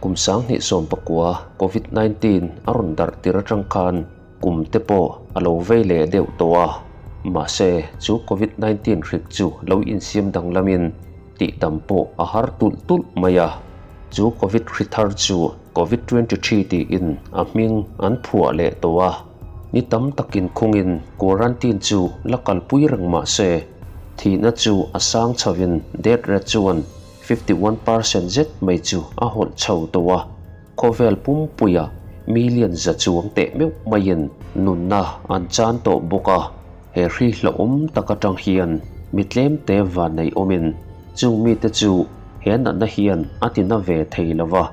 Kum 2019 Covid-19 a rawn darh tir atang khan kum te pawh a lo vei leh deuh tawh a. Mahse, chu Covid-19 hrik chu lo insiam danglamin tih dam pawh a har tulh tulh mai a. Chu Covid hri thar chu Covid 23 tiin a hming an phuah leh tawh a. Ni tam takin khungin quarantine chu la kalpui reng mah se, thihna chu a sang chhovin death rate chuan 51% zet mai chu a hawlh chho tawh a. Khawvel pumpuia million za chuang teh meuh maiin nunna an chan tawh bawk a. He hri hlauhawm tak atang hian mi tlemte van nei awmin chung mite chu he natna hian a tina ve thei lo va.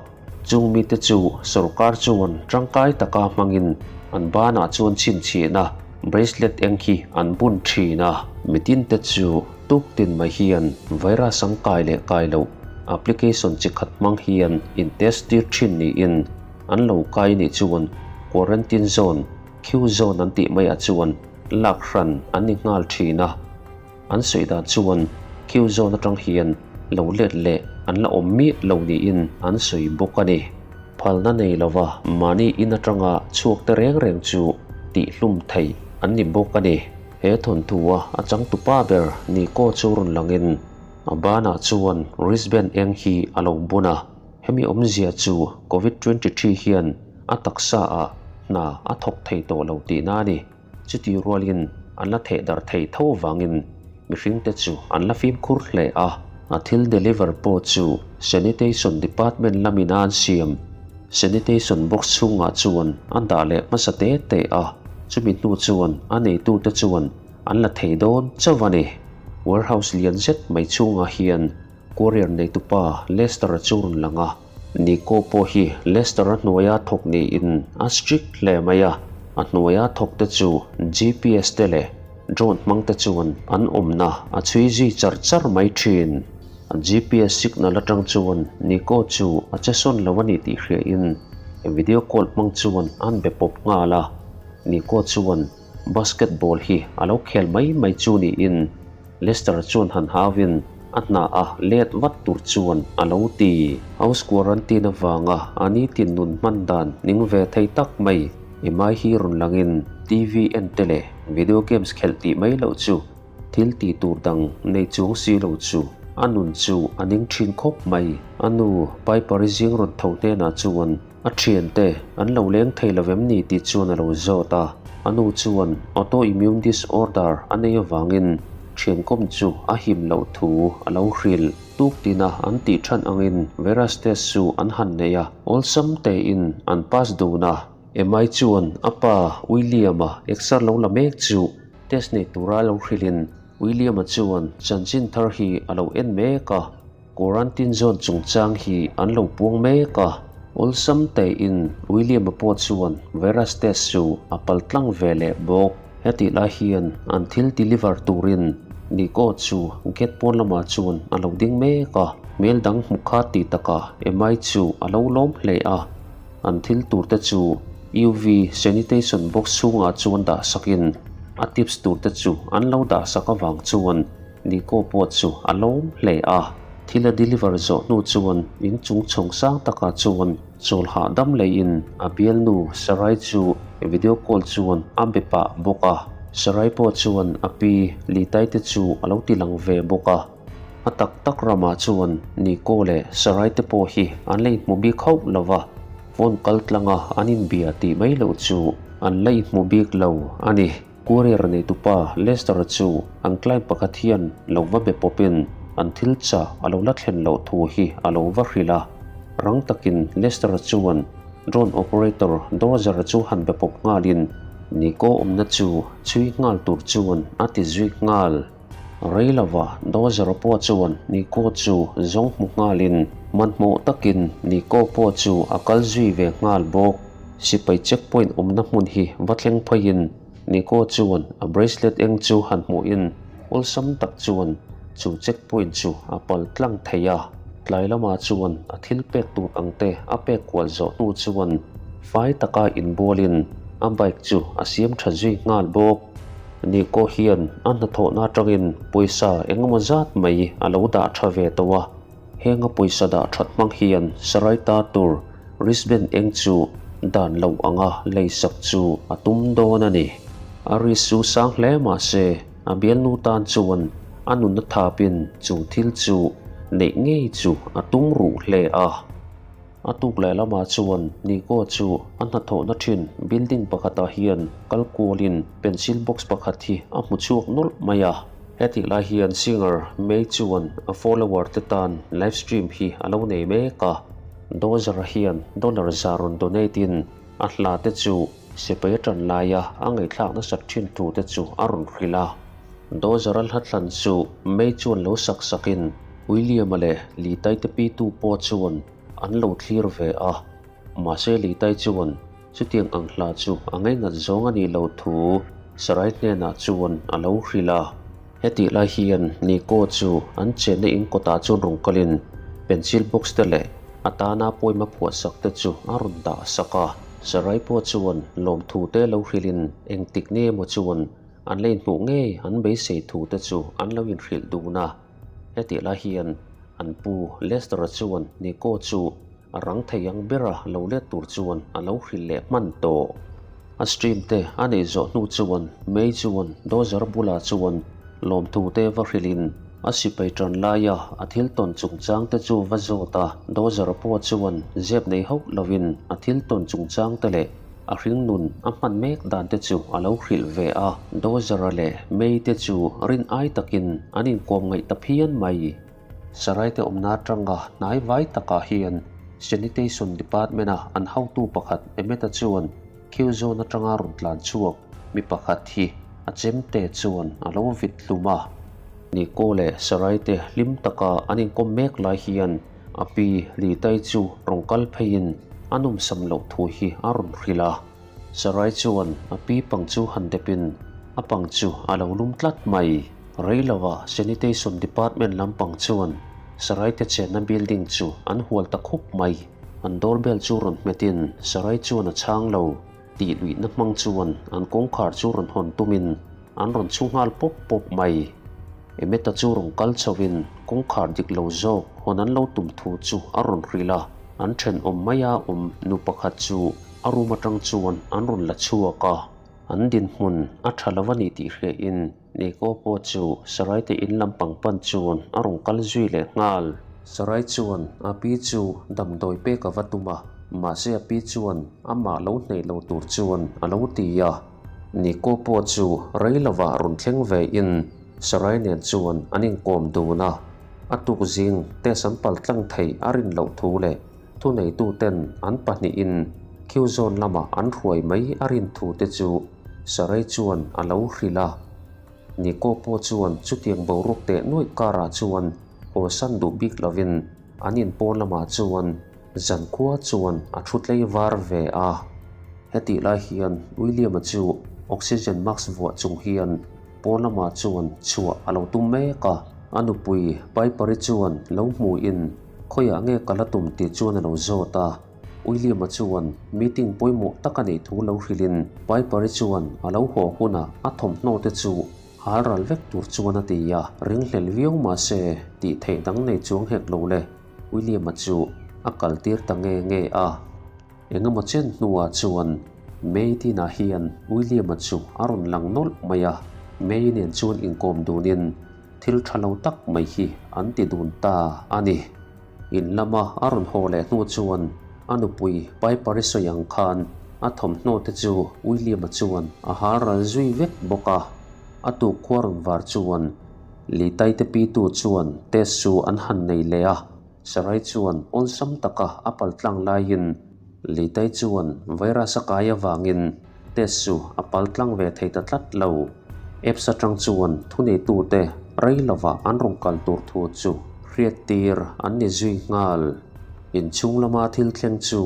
Chung mite chu sorkar chuan tangkai taka hmangin an banah chuan chhinchhiahna bracelet eng hi an bun thin a. Mitinte chu tuktin mai hian virus an kai leh kai loh application chi khat hmang hian in test tir thin niin an lo kai nih chuan quarantine zone, Q zone an tih maiah chuan lak hran an ni nghal thin a. An sawi dan chuan Q zone atang hian lo let leh an la awm miah lo niin an sawi bawk a ni. Phalna nei lova mahni in atanga chhuak te reng reng chu tihhlum theih an ni bawk a ni. He thawnthu-a a changtupa ber Nico chu rawn langin a banah chuan wristband eng hi a lo bun a. Hemi awmzia chu Covid 23 hian a taksa ah hna a thawk thei tawh lo tihna a ni. Chuti rualin an la theh darh thei tho avangin mihringte chu an la fimkhur hle a. A thil deliver pawh chu Sanitation Department lamin a an siam Sanitation box chhungah chuan a dah leh hmasa te te a, chumi hnu chuan a neitute chuan an la thei dawn chauh a ni. Warehouse lian zet mai chhungah hian courier neitupa Lester-a chu rawn lang a. Nico pawh hi Lester-a hnuaia thawk niin a strict hle mai a, a hnuaia thawk te chu GPS te leh drone hmang te chuan an awmna a chhui zui char char mai thin. A GPS signal atang chuan Nico chu a che sawn lo a ni tih hriain video call hmang chuan an be pawp nghal a, Nico chuan basketball hi a lo khel mai mai chu niin Lester chuan han hauin a hna a let vat tur chuan a lo ti. House quarantine avanga a nitin nun hman dan ning ve thei tak mai Emai hi rawn langin TV en te leh video games khelh tih mai loh chu thil tih tur dang nei chuang si lo chu a nun chu a ning thin khawp mai. A nu Piper-i zing rawn tho hnenah chuan A thiante an lo leng thei lo em ni tih chuan a lo zawt a, a nu chuan autoimmune disorder a nei avangin thiankawm chu a him loh thu a lo hrilh. Tuk tina an tih than angin virus test chu an han nei a, awlsam tein an pass dun a. Emai chuan a pa William-a exer lo la mek chu test nei tura lo hrilhin William-a chuan chanchin thar hi a lo en mek a. Quarantine zone chungchang hi an lo puang mek a, awlsam tein William-a pawh chuan virus test chu a pal tlang ve leh bawk. Hetih lai hian an thil deliver turin Nico chu gate pawn lamah chuan a lo ding mek a, hmel dang hmu kha tih takah Emai chu a lo lawm hle a, an thil tur te chu UV sanitation box chhungah chuan dah sakin a tips tur te chu an lo dah sak avang chuan Nico pawh chu a lawm hle a, thil a deliver zawh hnu chuan in chung chhawng sang takah chuan chawl hahdam leiin a bialnu Sarai chu video call chuan a be pah bawk a. Sarai pawh chuan a pi Litai te chu a lo ti lang ve bawk a. A tak tak ramah chuan Nico leh Sarai te pawh hi an la inhmu bik hauh lo va, phone kal tlanga an inbia tih mai loh chu an la inhmu bik lo a ni. Courier neitupa Lester chu an client pakhat hian lo va be pawpin an thil chah a lo la thlen loh thu hi a lo va hrilh a. Rang takin Lester chuan drone operator Dozer chu han be pawp nghalin Nico awmna chu chhui nghal tur chuan a ti zui nghal. Rei lova Dozer pawh chuan Nico chu zawng hmu nghalin hmanhmawh takin Nico pawh chu a kal zui ve nghal bawk. Sipai checkpoint awmna hmun hi va thleng pheiin Nico chuan a bracelet eng chu han hmuhin awlsam tak chuan chu checkpoint chu a pal tlang thei a. Tlai lamah chuan a thil pek tur ang te a pek kual zawh hnu chuan fai taka inbualin a bike chu a siam tha zui nghal bawk. Nico hian a hnathawhna atangin pawisa engemaw zat mai a lo dah tha ve tawh a. Heng a pawisa dah that hmang hian Sarai ta tur wristband eng chu dan lo anga leisak chu a tum dawn a ni. A risk chu sang hle mah se a bialnu tan chuan a nunna thapin chu thil chu neih ngei chu a tum ruh hle a. A tuk leh lamah chuan Nico chu a hnathawhna thin building pakhatah hian kal kualin pencil box pakhat hi a hmu chhuak nawlh mai a. Hetih lai hian singer May chuan a follower te tan live stream hi a lo nei mek a. Dozer hian dollar za rawn donate in a hla te chu sipai a tan laia a ngaihthlak nasat thin thu te chu a rawn hrilh a. Dozer a hla thlan chu May chuan lo sak sakin William-a leh Litai te pitu pawh chuan an lo thlir ve a. Mahse Litai chuan chutiang ang hla chu a ngainat zawng a nih loh thu Sarai hnenah chuan a lo hrilh a. Hetih lai hian Nico chu an chenna in kawtah chuan rawn kalin pencil box te leh a tana pawima phuahsak te chu a rawn dah sak a. Sarai pawh chuan lawmthu te lo hrilhin engtik nge emaw chuan an la inhmuh ngei an beisei thu te chu an lo inhrilh dun a. Hetih lai hian an pu Lester-a chuan Nico chu a rang thei ang bera lo let tur chuan a lo hrilh leh hman tawh. A stream te a neih zawh hnu chuan May chuan Dozer bulah chuan lawmthu te va hrilhin a sipai tan laia a thil tawn chungchang te chu va zawt a. Dozer pawh chuan zep nei hauh lovin a thil tawn chungchang te leh a hringnun a hman mek dan te chu a lo hrilh ve a. Dozer-a leh May te chu rin ai takin an inkawm ngaih ta phian mai. Saraite awmna atanga hnai vai takah hian Sanitation Department-a an hotu pakhat Emmet-a chuan queue zawn atanga rawn tlan chhuak mi pakhat hi a chemte chuan a lo vit hlum a. Nico leh Saraite hlim taka an inkawm mek lai hian a pi Litai chu rawn kal pheiin a nawmsam loh thu hi a rawn hrilh a. Sarai chuan a pi pang chu han depin a pang chu a lo lum tlat mai. Rei lovah Sanitation Department lampang chuan Sarai te chenna building chu an hual ta khup mai. An doorbell chu rawn hmetin Sarai chuan a chhang lo tih luihna hmang chuan an kawngkhar chu rawn hawn tumin an rawn chhu nghal pawp pawp mai. Emeta chu rawn kal chhovin kawngkhar dik lo zawk hawn an lo tum thu chu a rawn hrilh a, an thenawm maia awm nu pakhat chu a room atang chuan an rawn la chhuak a, an dinhmun a tha lo a ni tih hriain Nico pawh chu Sarai te in lampang pan chuan a rawn kal zui leh nghal. Sarai chuan a pi chu damdawi pek a va tum a, mahse a pi chuan amah lo hneih lo tur chuan a lo ti a. Nico pawh chu rei lovah rawn thleng ve in Sarai nen chuan an inkawm dun a, a tuk zing test an pal tlang theih a rin loh thu leh thuneituten an pahnihin queue zawn lamah an hruai mai a rin thu te chu Sarai chuan a lo hrilh a. Nico pawh chuan chutiang boruak teh nuaih karah chuan awlsan duh bik lovin an inpawn lamah chuan Zankhua chuan a thu tlei var ve a. Hetih lai hian William-a chu oxygen mask vuah chung hian pawn lamah chuan chhuah a lo tum mek a. A nupui Piper-i chuan lo hmuhin khawiah nge kal a tum tih chuan a lo zawt a. William-a chuan meeting pawimawh tak a neih thu lo hrilhin Piper-i chuan a lo haw hunah a thawmhnaw te chu hal ral vek tur chuan a ti a. Ringhlel viau mahse tih theih dang nei chuang hek lo le. William-a chu a kal tir ta nge nge a. Engemaw chen hnuah chuan May tinah hian William-a chu a rawn lang nawlh mai a, May nen chuan inkawm dunin thil tha lo tak mai hi an ti dun ta a ni. In lama a rawn haw leh hnu chuan a nupui Piper-i sawi ang khan a thawmhnaw te chu William-a chuan a hal ral zui vek bawk a. A tuk khua rawn var chuan Litai te pitu chuan test chu an han nei leh a, Sarai chuan awlsam taka a pal tlang laiin Litai chuan virus a kai avangin test chu a pal tlang ve thei ta tlat lo. Apps atang chuan thuneitute rei lovah an rawn kal tur thu chu hriattir an ni zui nghal. Inchhung lama thil thleng chu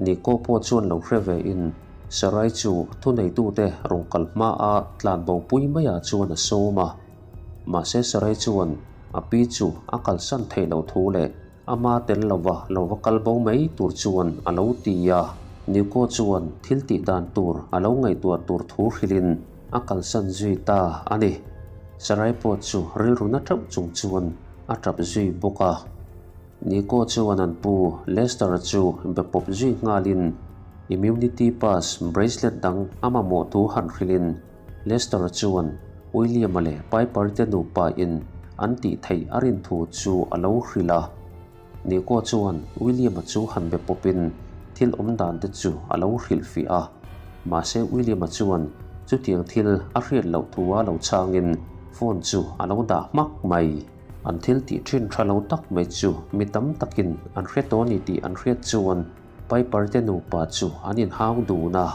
Nico pawh chuan lo hre ve in Sarai chu thuneitute rawn kal hmaa tlan bo pui maiah chuan a sawm a. Mahse Sarai chuan a pi chu a kalsan theih loh thu leh ama tel lova lo va kal bo mai tur chuan a lo ti a. Nico chuan thil tih dan tur a lo ngaihtuah tur thu hrilhin a kalsan zui ta a ni. Sarai pawh chu rilru na teuh chung chuan a tap zui bawk a. Nico chuan an pu Lester chu be pawp zui nghalin immunity pass bracelet dang a mamawh thu han hrilhin Lester chuan William-a leh Piper te nupa in an tih theih a rin thu chu a lo hrilh a. Nico chuan William-a chu han be pawpin thil awm dan te chu a lo hrilh fiah a. Mahse William-a chuan chutiang thil a hriat loh thu a lo chhangin phone chu a lo dah hmak mai. An thil tih thin tha lo tak mai chu mi tam takin an hre tawh a ni tih an hriat chuan Piper te nupa chu an inhau dun a.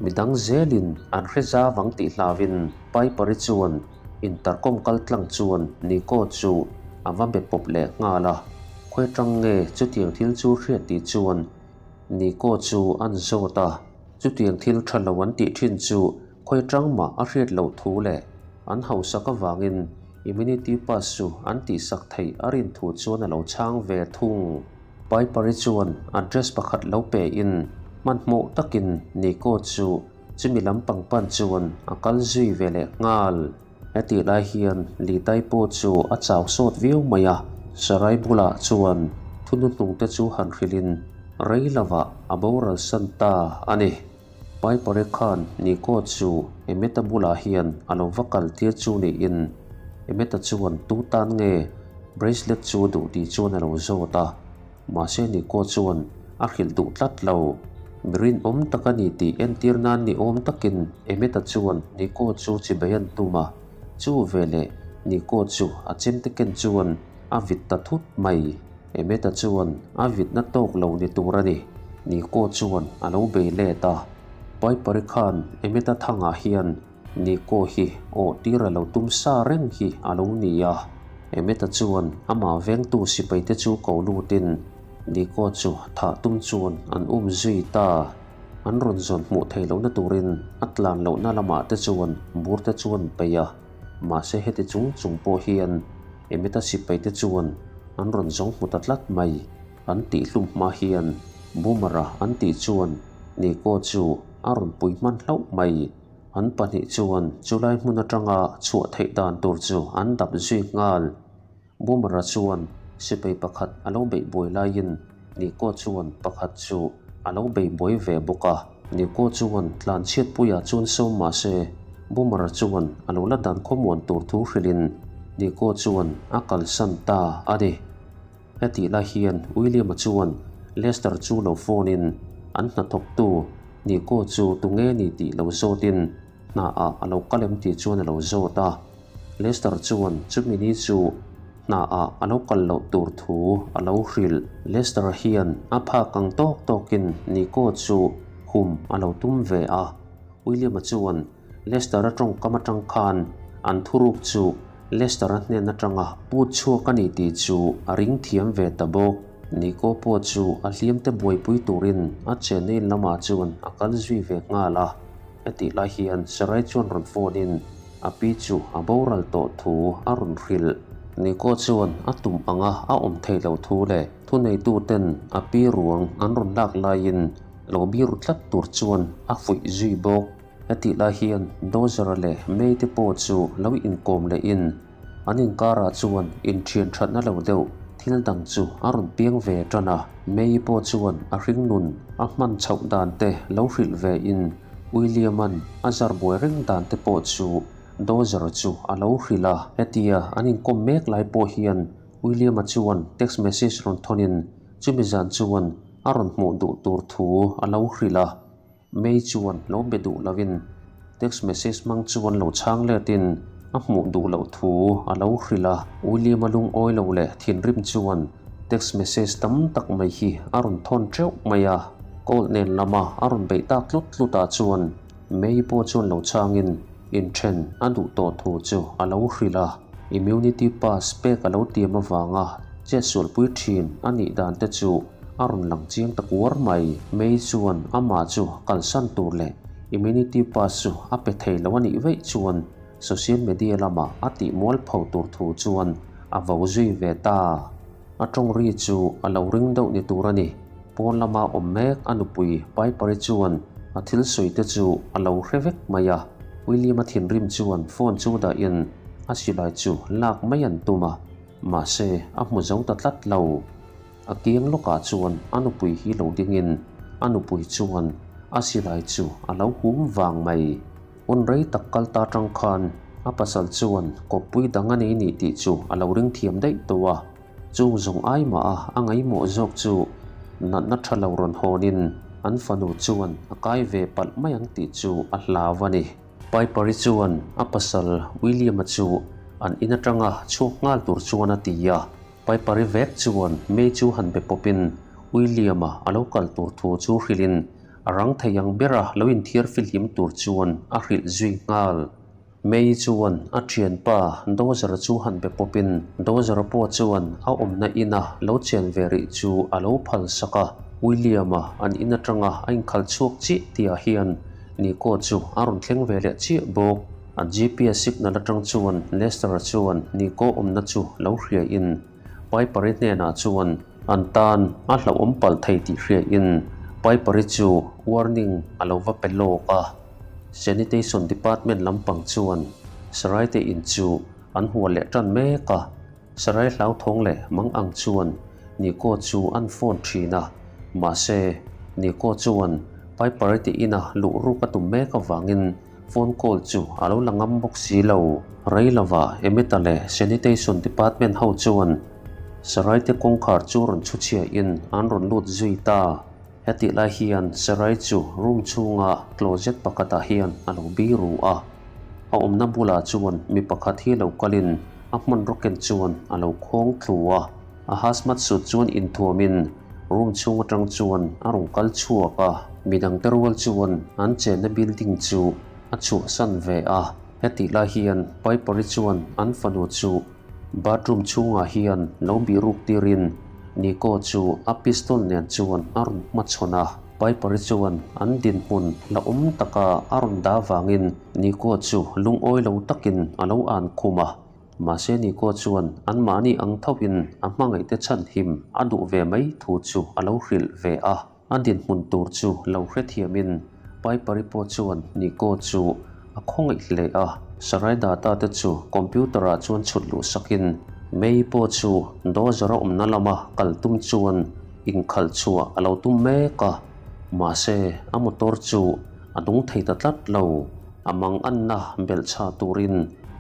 Midang zelin an hre zau ang tih hlauin Piper-i chuan intercom kal tlang chuan Nico chu a va be pawp leh nghal a. Khawi atang nge chutiang thil chu hriat tih chuan Nico chu an zawt a. Chutiang thil tha lo an tih thin chu khawi atang mah a hriat loh thu leh an hausak avangin Immunity pass chu an tihsak theih a rin thu chuan a lo chhang ve thung. Piper-i chuan address pakhat lo pe in hmanhmawh takin Nico chu chumi lam pangpan chuan a kal zui ve leh nghal. Hetih lai hian Litai pawh chu a chau sawt viau mai a, Sarai bulah chuan thunuhnung te chu han hrilhin rei lovah a boral san ta a ni. Piper-i khan Nico chu Emmet-a bulah hian a lo va kal tir chu niin Emmet-a chuan tu tan nge bracelet chu duh tih chuan a lo zawt a, mahse Nico chuan a hrilh duh tlat lo. Mi rinawm tak a ni tih entir nan ni awm takin Emmet-a chuan Nico chu chibai an tum a, chu veleh Nico chu a chemte ken chuan a vit ta thut mai. Emmet-a chuan a vitna tawk lo ni tur a ni. Nico chuan a lo bei let a. Piper-i khan Emmet-a thangah hian Nico hi awh tir a lo tum sa reng hi a lo ni a. Emmet-a chuan amah vengtu sipaite chu ko lutin Nico chu thah tum chuan an um zui ta. An rawn zawn hmuh theih lohna turin a tlan lohna lamah te chuan bur te chuan peih a. Mahse heti chung chung pawh hian Emmet-a sipaite chuan an rawn zawng hmu ta tlat mai. An tih hlum hma hian Boomer-a an tih chuan Nico chu a rawn pui hman hlauh mai. An pahnih chuan chulai hmun atanga chhuah theih dan tur chu an dap zui nghal. Boomer-a chuan sipai pakhat a lo beih buai laiin Nico chuan pakhat chu a lo bei buai ve bawk a. Nico chuan tlanchhiatpuia chuan sawm mah se Boomer-a chuan a lo la dan khawmuan tur thu hrilhin Nico chuan a kalsan ta a ni. Hetih lai hian William-a chuan Lester chu lo phone in an hnathawktu Nico chu tunge ni tih lo zawtin hna ah a lo kal em tih chuan a lo zawt a. Lester chuan chumi ni chu hna ah a lo kal loh tur thu a lo hrilh. Lester hian a phak ang tawk tawkin Nico chu hum a lo tum ve a. William-a chuan Lester-a tawngkam atang khan an thuruk chu Lester-a hnen atanga put chhuak a ni tih chu a ring thiam ve ta bawk. Nico pawh chu a hliamte buaipui turin a chenna in lamah chuan a kal zui ve nghal a. Hetih lai hian Sarai chuan rawn phone in a pi chu a boral tawh thu a rawn hrilh. Nico chuan a tum anga a awm thei lo thu leh thuneituten a pi ruang an rawn lak laiin lo biru tlat tur chuan a fuih zui bawk. Hetih lai hian Dozer leh May te pawh chu lo inkawm lehin an inkarah chuan inthian thatna lo deuh thil dang chu a rawn piang ve tan a. May pawh chuan a hringnun a hman chhoh dan te lo hrilh ve in William-a'n a zar buai reng dan te pawh chu Dozer chu a lo hrilh a. Hetia an inkawm mek lai pawh hian William-a chuan text message rawn thawnin chumi zan chuan a rawn hmuh duh tur thu a lo hrilh a. May chuan lo be duh lovin text message hmang chuan lo chhang letin a hmuh duh loh thu a lo hrilh a. William-a lungawi lo leh thinrim chuan text message tam tak mai hi a rawn thawn teuh mai a. Colt nen lama a rawn beih tak tlut tlut ah chuan May pawh chuan lo chhangin inthen a duh tawh thu chu a lo hrilh a. Immunity pass pek a lo tiam avanga chetsualpui thin a nih dan te chu a rawn lang chiang ta kuar mai. May chuan amah chu kalsan tur leh immunity pass chu a pe thei lo a nih veih chuan social media lamah a tih mualpho tur thu chuan a vo zui ve ta. A tawng ri chu a lo ring deuh ni tur a ni. Pawn lama awm mek a nupui Piper-i chuan a thil sawi te chu a lo hre vek mai a. William-a thinrim chuan phone chu dahin a silai chu lak mai an tum a, mahse a hmu zo ta tlat lo. A kiang lawkah chuan a nupui hi lo dingin a nupui chuan a silai chu a lo hum vang mai. Hun rei tak kal ta tang khan a pasal chuan kawppui dang a nei nih tih chu a lo ring thiam daih tawh a. Chung zawng ai mah a a ngaihmawh zawk chu natna tha lo rawn hawnin an fanu chuan a kai ve palh mai ang tih chu a hlau a ni. Piper-i chuan a pasal William-a chu an in atanga chhuak nghal tur chuan a ti a. Piper-i vek chuan May chu han be pawpin William-a a lo kal tur thu chu hrilhin a rang thei ang bera lo inthiar fihlim tur chuan a hrilh zui nghal. May chuan a thianpa Dozer chu han be pawpin Dozer pawh chuan a awmna ina lo chen ve rih chu a lo phal sak a. William-a an in atanga a inkhalh chhuak chiah tihah hian Nico chu a rawn thleng ve leh chiah bawk. A GPS signal atang chuan Lester-a chuan Nico awmna chu lo hriain Piper-i hnenah chuan an tan a hlauhawm palh thei tih hriain Piper-i chu warning a lo va pe lawk a. Sanitation Department lampang chuan Sarai-te in chu an hual leh tan mek a. Sarai hlauthawng leh mang ang chuan Nico chu an phone thin a, mahse Nico chuan Piper-i te ina luh ruk a tum mek avangin phone call chu a lo la ngam bawk si lo. Rei lova Emita leh Sanitation Department ho chuan Sarai te kawngkhar chu rawn chhu chhiahin an rawn lut zui ta. Hetih lai hian Sarai chu room chhunga closet pakhatah hian a lo bi ru a. A awmna bulah chuan mi pakhat hi lo kalin a hmanraw ken chuan a lo khawng thlu a. A hazmat suit chuan inthuamin room chhung atang chuan a rawn kal chhuak a. Midangte rual chuan an chenna building chu a chhuahsan ve a. Hetih lai hian Piper-i chuan an fanu chu Bathroom chhungah hian lo bihruk tirin Nico chu a pistol nen chuan a rawn hmachhawn a. Piper-i chuan an dinhmun la awm taka a rawn dah vangin Nico chu lungawi lo takin a lo an khum a. Mahse Nico chuan anmahni ang thoin a hmangaihte chhan him a duh ve mai thu chu a lo hrilh ve a. A dinhmun tur chu lo hrethiamin Piper-i pawh chuan Nico chu a khawngaih hle a. Sarai data te chu computer-ah chuan chhut luh sakin May pawh chu Dozer-a awmna lama kal tum chuan inkhalh chhuah a lo tum mek a. Mahse a motor chu a nung thei ta tlat lo. A mang anna belh chha turin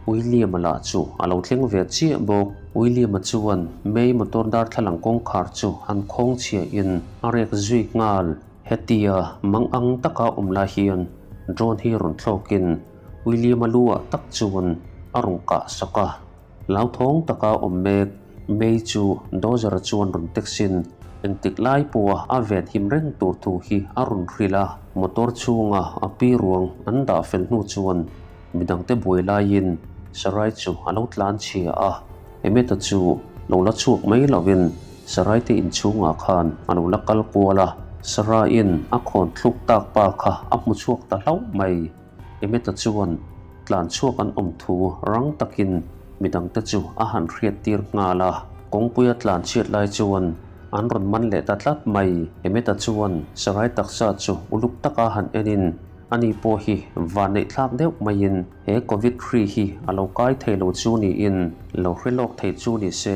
William-a lah chu a lo thleng ve chiah bawk. William-a chuan May motor darthlalang kawngkhar chu han khawng chhiahin a rek zui nghal. Hetia mang ang taka awm lai hian drone hi rawn thlawkin William-a lu-ah tak chuan a rawn kah sak a. Hlauthawng taka awm mek May chu Dozer-a chuan rawn texin engtik lai pawha a ven him reng tur thu hi a rawn hrilh a. Motor chhunga a pi ruang an dah fel hnu chuan midangte buai laiin Sarai chu a lo tlan chhia a. Emeta chu lo la chhuak mai lovin Sarai te inchhungah khan a lo la kal kual a. Saraiin a khawn thluk tak pa kha a hmu chhuak ta hlauh mai. Emeta chuan tlan chhuak an awm thu rang takin midangte chu a han hriat tir nghal a. Kawngpuia tlan chhiat lai chuan an rawn man leh ta tlat mai. Emeta chuan Sarai taksa chu uluk taka han enin ani pawh hi vanneih thlak deuh maiin he Covid hri hi a lo kai thei lo chu niin lo hre lawk thei chu ni se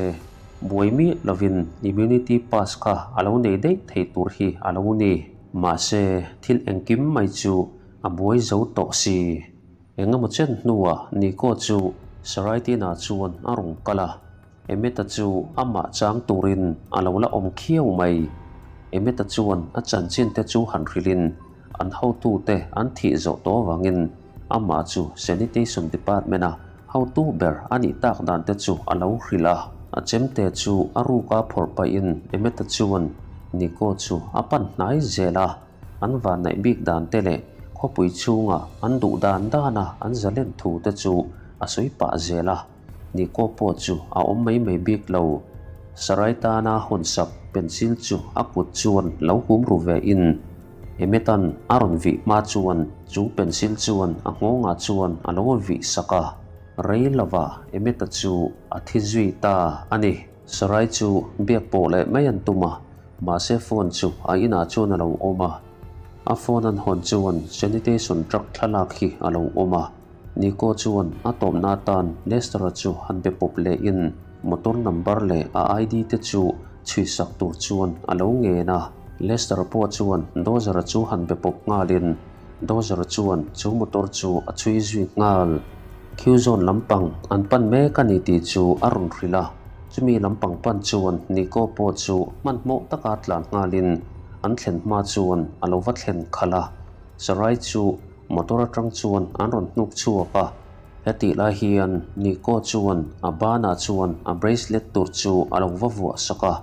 buai miah lovin immunity pass kha a lo nei daih thei tur hi a lo ni. Mahse thil engkim mai chu A buai zo tawh si. Engemaw chen hnuah Nico chu Saraitina chuan a rawn kal a, Emeta chu amah chang turin a lo la awm khiau mai. Emeta chuan a chanchin te chu han hrilhin an hotute an thih zawh tawh avangin amah chu Sanitation Department-a hotu ber a nih tak dan te chu a lo hrilh a. A chemte chu a ruka phawrh pahin Emeta chuan Nico chu a pan hnai zel a. An vannaih bik dan te leh khawpui chhunga an duh dan dana an zalen thu te chu a sawi pah zel a, Niko pawh chu a awm mai mai bik lo. Sarai tana hawnsak pencil chu a kut chuan lo hum ru ve in Emmetan a rawn vih hma chuan chu pencil chuan a nghawngah chuan a lo vih sak a, rei lova Emmeta chu a thi zui ta a ni. Sarai chu biak pawh leh mai an tum a, Mahse phone chu a inah chuan a lo awm a, a phone an hawn chuan sanitation truck thlalak hi a lo awm a. Nico chuan a tawpna atan Lester-a chu han be pawp lehin motor number leh a ID te chu chhuisak tur chuan a lo ngen a. Lester pawh chuan Dozer-a chu han be pawp nghalin Dozer chuan chu motor chu a chhui zui nghal. Q-zone lampang an pan mek a ni tih chu a rawn hrilh a, chumi lampang pan chuan Nico pawh chu hmanhmawh taka tlan nghalin an thlen hma chuan a lo va thlen khalh a. Sarai chu motor atang chuan an rawn hnuk chhuak a, hetih lai hian Nico chuan a banah chuan a bracelet tur chu a lo va vuah sak a,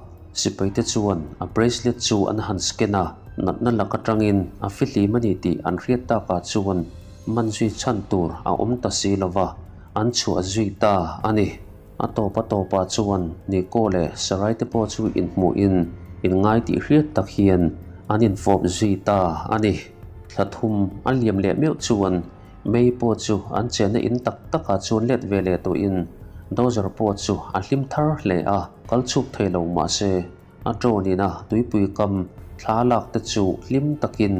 sipaite chuan a bracelet chu an han scan a, natna lak atangin a fihlim a ni tih an hriat takah chuan man zui chhan tur a awm ta si lo va, an chhuah zui ta a ni. A tawp a tawpah chuan Nico leh Sarai te pawh chu inhmuhin inngai tih hriat tak hian an infawp zui ta a ni. Thla thum a liam leh meuh chuan May pawh chu an chenna in tak takah chuan let ve leh tawhin Dozer pawh chu a hlim thar hle a, kal chhuk thei lo mahse a drone ina tuipui kam thla lak te chu hlim takin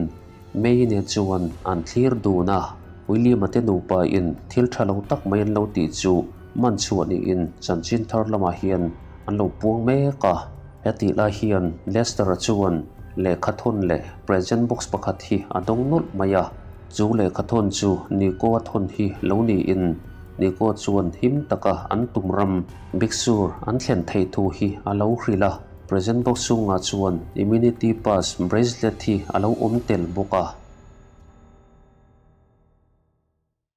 May nen chuan an thlir dun a, William-a te nupa in thil tha lo tak mai an lo tih chu man chhuah niin chanchin thar lamah hian an lo puang mek a. Hetih lai hian Lester-a chuan lehkha thawn leh present box pakhat hi a dawng nawlh mai a, chu lehkha thawn chu Nico-a thawn hi lo niin Nico chuan him taka an tum ram Big Sur an thlen theih thu hi a lo hrilh a. Present box chungah chuan immunity pass bracelet hi a lo awm tel bawk a.